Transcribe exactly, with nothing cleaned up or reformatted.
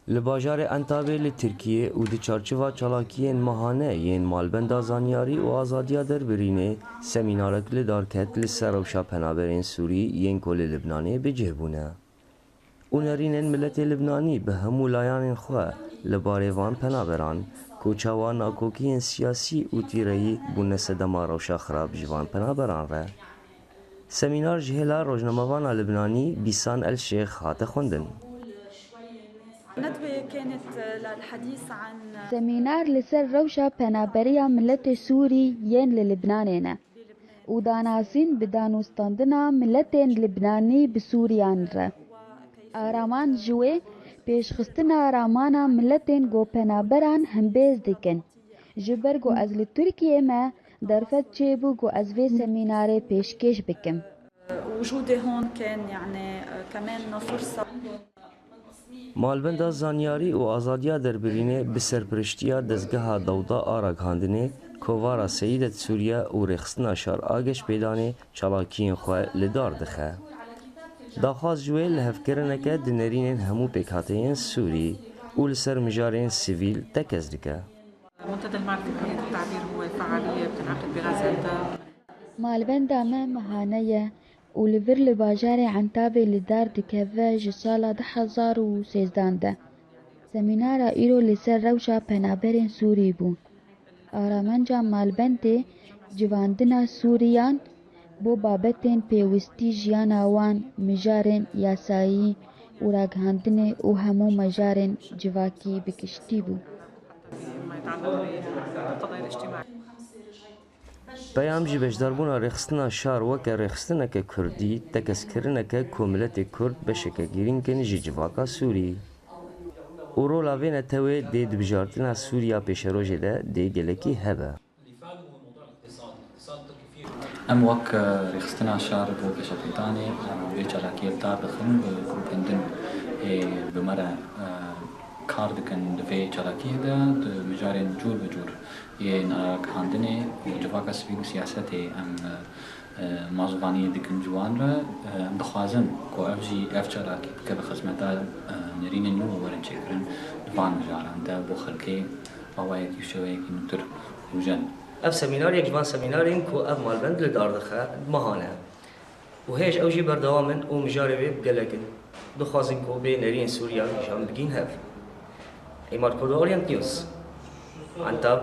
Li bajarê Entabê li Tirkiyê û di çarçiva çalakiyên mehane yên Malbenda Zanyarî û Azadiya Derbirînê semînarek li dar ket li ser rewşa penaberên Sûrî yên ku li Libnanê bi cih bûne û nerînên miletê Libnanî bi hemû layanên xwe li barê van penaberan ku çawa nakokiyên siyasî û tîreyî bûne sedema rewşa xirab ji van penaberan re. Semînar ji hêla rojnamevana Libnanî Bîsan El Şêx hate xwendin. Semînar li ser rewşa penaberiya miletê Sûrî yên li Libnanê ne û danasîn bi danûstandina miletên Libnanî bi Sûriyan re. Araman ji wê pêşxistina ramana miletên ku penaberan hembêz dikin. Ji ber ku ez li Tirkiyê me, derfet çêbû ku ez vê semînarê pêşkêş bikim. وجودي هون كان يعني كمان فرصة. Malbenda Zanyarî û Azadiya Derbirînê bi serpiriştiya Dezgeha Dewda a Ragihandinê, Kovara Seîdet Sûriye û Rêxistina Şar a Geşpêdanê çalakiyên xwe li dar dixe. Daxwaz ji wê lihevkirineke di nerînên hemû pêkhateyên Sûrî û li ser mijarên sivîl tekez dike. منتدى المعرفي بحرية التعبير هو فعالية بتنعقد بغزة. Malbenda me mehane ye û li vir li bajarê Entabê li dar dikeve ji sala du hezar û sêzdan de. Semînara îro li ser rewşa penaberên Sûrî bû. Aramenca malbendê civandina Sûriyan bo babetên pêwistî jiyana wan, mijarên yasayî û ragihandinê û hemû mijarên civakî bi giştî bû. Peyam jî beşdarbûna rêxistina şar weke rêxistineke kurdî, tekezkirineke ku miletê kurd beşeke girîng in ji civaka Sûrî û rola vê netewê dê di bijartina Sûriya pêşerojê de dê gelekî hebe. Em wek rêxistina şar bo geşepêdanê vê çalakiyê li dar dixin, bi grûpên din ê bi me re kar dikin di vê çalakiyê de, di mijarên cûr bi cûr yên ragihandinê û civaka sivîl û siyasetê em mazûvaniyê dikin ji wan re. Em dixwazin ku ev jî ev çalakî bike bi xizmeta nerînên nû werin çêkirin di van mijaran de bo xelkê awayekî û şêweyekî nûtir rûjen. Ev semînar yek ji van semînarên ku ev malbend li dar dixe, mehan e û hêj ew jî berdewam in û mijarê wê bi gelek in. Dixwazin ku bê nerînên Sûriya nîşan bigihîn hev. Êmar Kurdo Orient News, Entab.